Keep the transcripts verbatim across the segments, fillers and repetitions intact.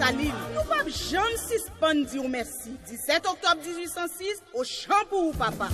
Desalin. Nou p ap janm sispann di w mèsi. Disèt oktòb dizuit san sis, Ochan pou ou, papa!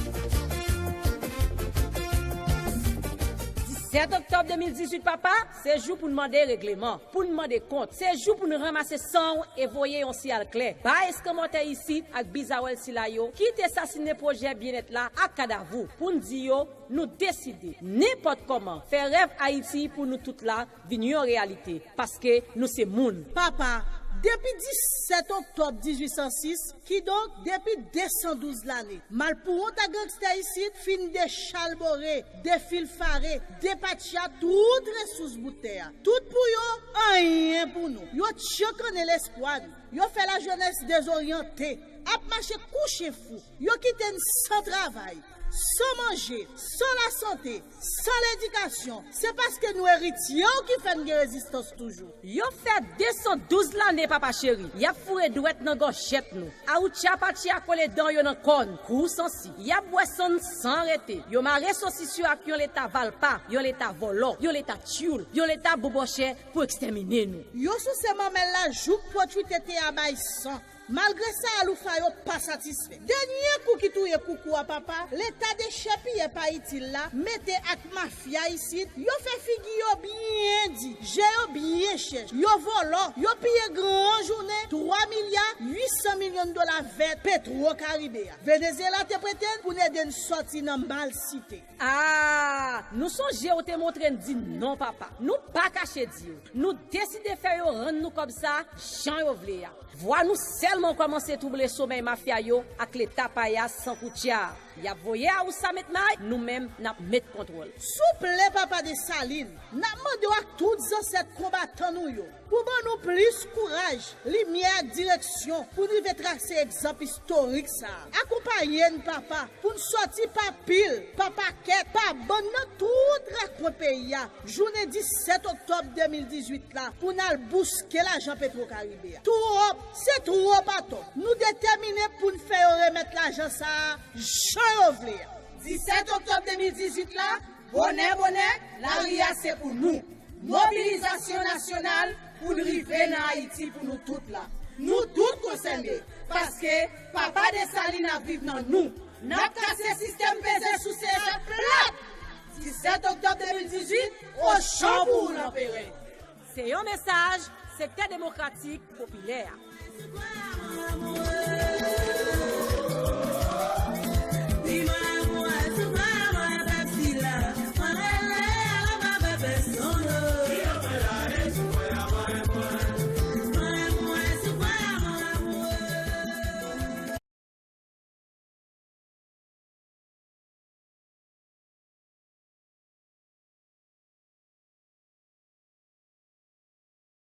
Disèt oktòb de mil dizuit, papa, se jou pou n mande regleman, pou n mande kont. Se jou pou n ranmase san w e voye yon siyal klè. Bay eskanmòtè isit ak bizawèl sila yo ki te sasinen pwojè byennèt la ak kadav ou, pou n di yo, nou deside, nenpòt kòman, fè rèv Ayiti pou nou tout la vin yon reyalite, paske nou se moun. Papa, depi disèt oktòb dizuit san sis, kidonk depi de san douz lane, malpouwont ak gangstè isit fin dechalbore, defilfare, depatcha tout resous bout tè a. Tout pou yo, anyen pou nou. Yo tchankannen lespwa nou. Yo fè lajenès dezoryante, ap mache kou chen fou. Yo kite n san travay, san manje, san lasante, san ledikasyon. Se paske nou eritye w ki fè n gen rezistans toujou. Yo fè de san douz lane, papa cheri, y ap foure dwèt nan gòjèt nou. Awoutcha patya kole dan yo nan kòn, kou sansi. Y ap bwè san n san rete. Yo mare sosis yo ak yon leta valpa, yon leta vòlò, yon leta tyoul, yon leta bobòchè pou ekstèmine nou. Yo souse manmèl la jouk pwodui tete a bay san. Malgre sa, aloufa yo pa satisfè. Dènye kou ki touye koukou a, papa, leta dechèpiye pa itil la, mete ak mafya isit, yo fè figi yo byen di, je yo byen chèch, yo vòlò, yo piye gran jounen twa milya uit san milyon dola vèt Petwo Karibe a. Venezyela te prete n pou n ede n sòti nan malsite. Ah, nou sonje ou te montre n di non, papa. Nou pa kache di w. Nou deside fè yo rann nou kòb sa jan yo vle a. Vwa nou sèlman kòmanse twouble somèy mafya yo ak leta payas san koutya. Y ap voye Awousa met may, nou menm n ap met kontwòl. Souple, papa Desalin, n ap mande w ak tout zansèt konbatan nou yo pou ban nou plis kouraj, limyè ak direksyon pou n rive trase egzanp istorik sa a. Akonpaye n, papa, pou n sòti pa pil, pa pakèt, pa bann nan tout rakwen peyi a, jounen disèt oktòb de mil dizuit la, pou n al bouske lajan Petwo Karibe a. Twòp, se twòp atò. Nou detèmine pou n fè yo remèt lajan sa a jan yo vle a. Disèt oktòb de mil dizuit la, bonè bonè, lari a se pou nou. Mobilizasyon nasyonal pou n rive nan Ayiti pou nou tout la. Nou tout konsène, paske papa Desalin ap viv nan nou. N ap kase sistèm peze souse a plat! Disèt oktòb de mil dizuit, Ochan pou ou, Lanperè! Se yon mesaj Sektè Demokratik Popilè a.